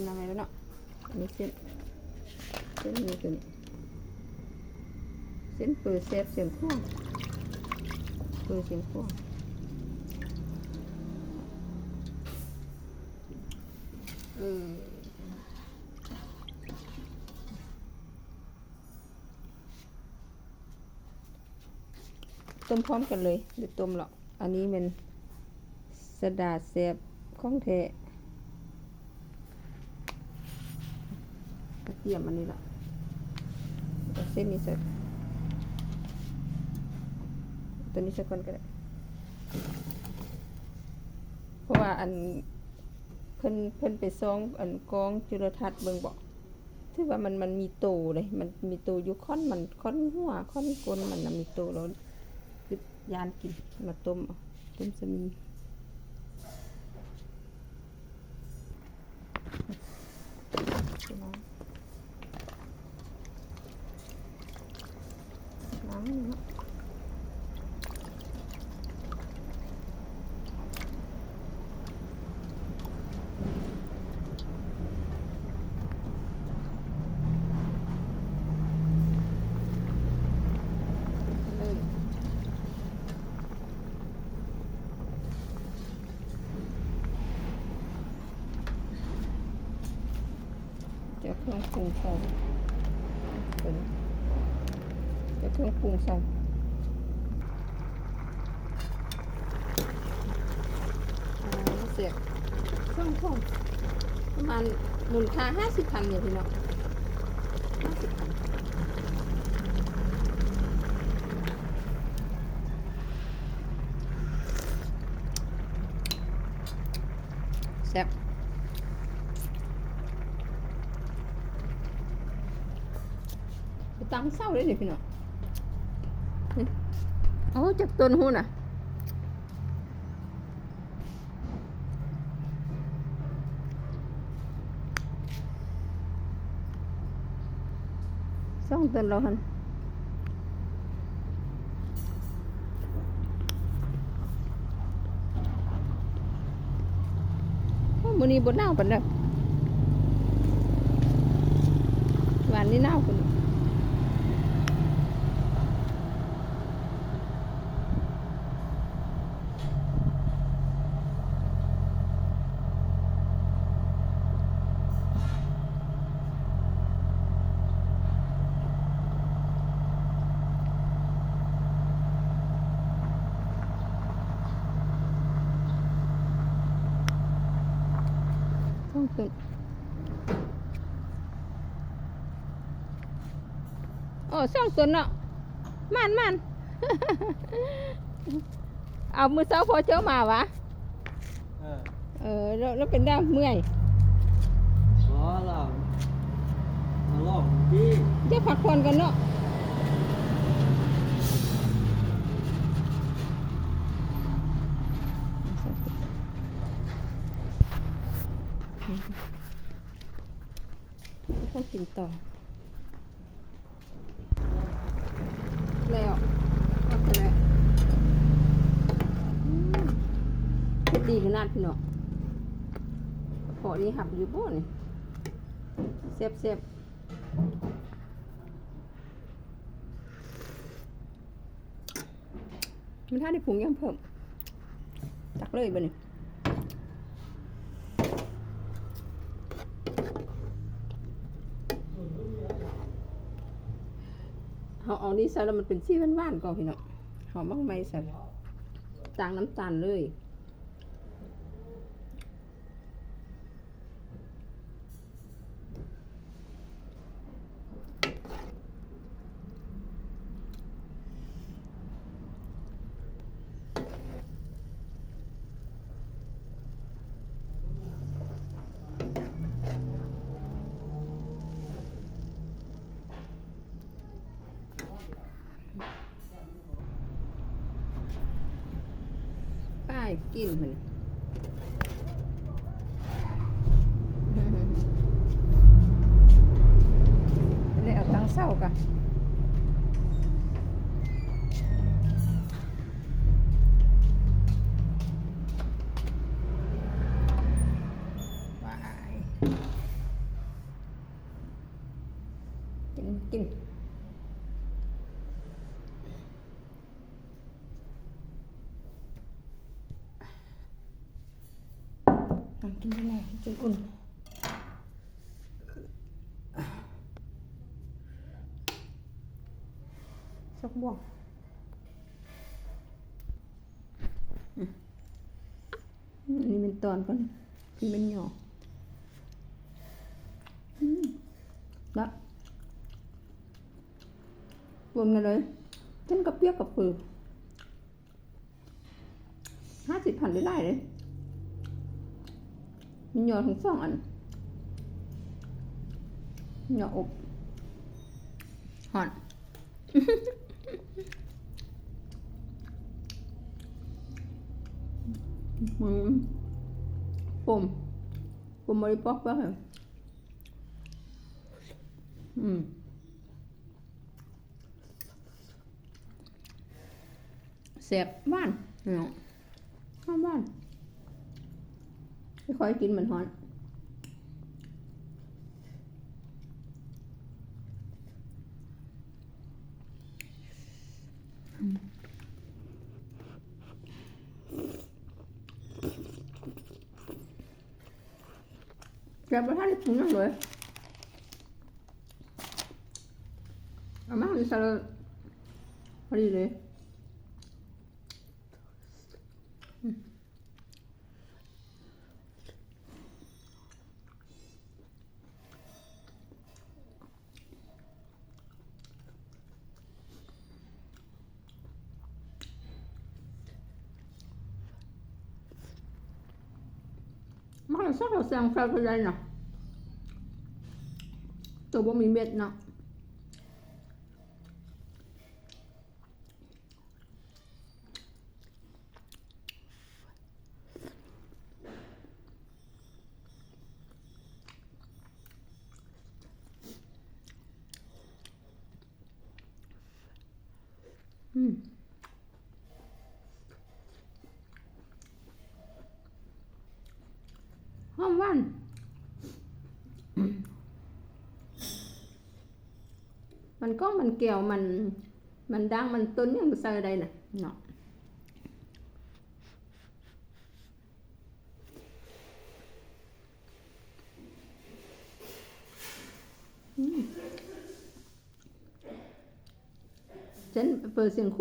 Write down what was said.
ນຳໄວ້ແລ້ວເນາະ. ອັນນີ້ເສັ້ນ ເສັ້ນນີ້ ຕົວນີ້ ເສັ້ນເປີແຊບຊຽງຂວາງ ເປີຊຽງຂວາງ. ເອີ ຕົ້ມພ້ອມກັນເລີຍ ຫຼືຕົ້ມເລາະ. ອັນນີ້ແມ່ນສະດາແຊບຂອງແທ້. ກະຕຽມອັນນີ້ລະ ເອົາເສັ້ນນີ້ໃສ່ ຕົວນີ້ໃສ່ກ່ອນກະໄດ້ ເພາະວ່າອັນ ເພິ່ນ ເພິ່ນໄປສ່ອງອັນກ້ອງຈຸລະທັດເບິ່ງເບາະ ຖືວ່າມັນ ມັນມີໂຕເດ້ ມັນມີໂຕຢູ່ຂ້ອນມັນ ຂ້ອນຫົວ ຂ້ອນກົ້ນມັນນະ ມີໂຕ ແລ້ວຄິດຢ້ານກິນ ມາຕົ້ມເອົາ ຕົ້ມສະໝີ່. ເອົາເຄື່ອງປຸງໃສ່ ເອົາເຄື່ອງປຸງໃສ່ ອ່າ ເສຍບ ສອງຖົງ ປະມານມູນຄ່າຫ້າສິບພັນນີ້ພີ່ນ້ອງ ຫ້າສິບພັນ. ແຊບ ຕັ້ງເຊົ້າເດ້ນີ້ພີ່ນ້ອງ. ເອົາຈັກຕົ້ນຫູນະ ສອງຕົ້ນແລ້ວຫັ້ນ. ໂອ້ ມື້ນີ້ບໍ່ໜາວປານໃດ ວານນີ້ໜາວຂຶ້ນ. ສອງຕົ້ນ ໂອ້ ສອງຕົ້ນເນາະ ໝານໆ. ເອົາ ມື້ເຊົ້າພໍ່ເຈົ້າມາຫວາ? ເອີ ເອີ ແລ້ວ ແລ້ວເປັນແນວເມື່ອຍ? ບໍ່ ລາວມາລອງຕິ ຢາກພັກຜ່ອນກ່ອນເນາະ. ຕ້ອງກິນຕໍ່. ແລ້ວ ຄັກແທ້ແຫຼະ ອືມ ເຮັດດີຂະໜາດພີ່ນ້ອງ. ກະເພາະນີ້ຮັບຢູ່ບໍ່ນີ້? ແຊບໆ. ມັນຖ້າໄດ້ປຸງຫຍັງເພີ່ມ ຕັກເລີຍບາດນີ້. ເຮົາເອົານີ້ໃສ່ແລ້ວມັນເປັນສີຫວານໆ ກໍພີ່ນ້ອງ ຫອມໝາກໄມ້ໃສ່ ຕ່າງນ້ຳຕານເລີຍ. ໄປກິນພຸ້ນ ແລ້ວຕັ້ງເສົາກະ ວ້າຍ. ກິນ ກິນ ກິນໄດ້ແລ້ວ ກິນອຸ່ນ ສັກບ່ວງ. ອືມ ອັນນີ້ແມ່ນຕອນກ່ອນ ຄືແມ່ນຫຍໍ້ ອືມ ລະ ລວມກັນເລີຍ ກິນກັບປຽກກັບເຝີ ຫ້າສິບພັນໄດ້ຫຼາຍເດ້ ມີຫຍໍ້ທັງສອງອັນ ຫຍໍ້ອົບ ຮ້ອນ ອືມ ປົມ ປົມບໍ່ໄດ້ປອກເປືອກເລີຍ ອືມ. ແຊບ ຫວານ ເນາະ ຫອມຫວານ ຄ່ອຍໆກິນ ມັນຮ້ອນ ແຊບ ບໍ່ທັນໄດ້ປຸງຫຍັງເລີຍ. ເອົາມາໃສ່ ພໍດີເລີຍ ອືມ ມັນກໍຊອບແຊງໃສ່ກໍໄດ້ນະ ໂຕບໍ່ມີເມັດເນາະ. ອືມ ຫອມຫວານ ມັນກ້ອງ ມັນແກ້ວ ມັນ ມັນດ່າງ ມັນຕົ້ນ ຫຍັງໃສ່ໄດ້ນະເນາະ. ອືມ ເຊັ່ນເປີຊຽງ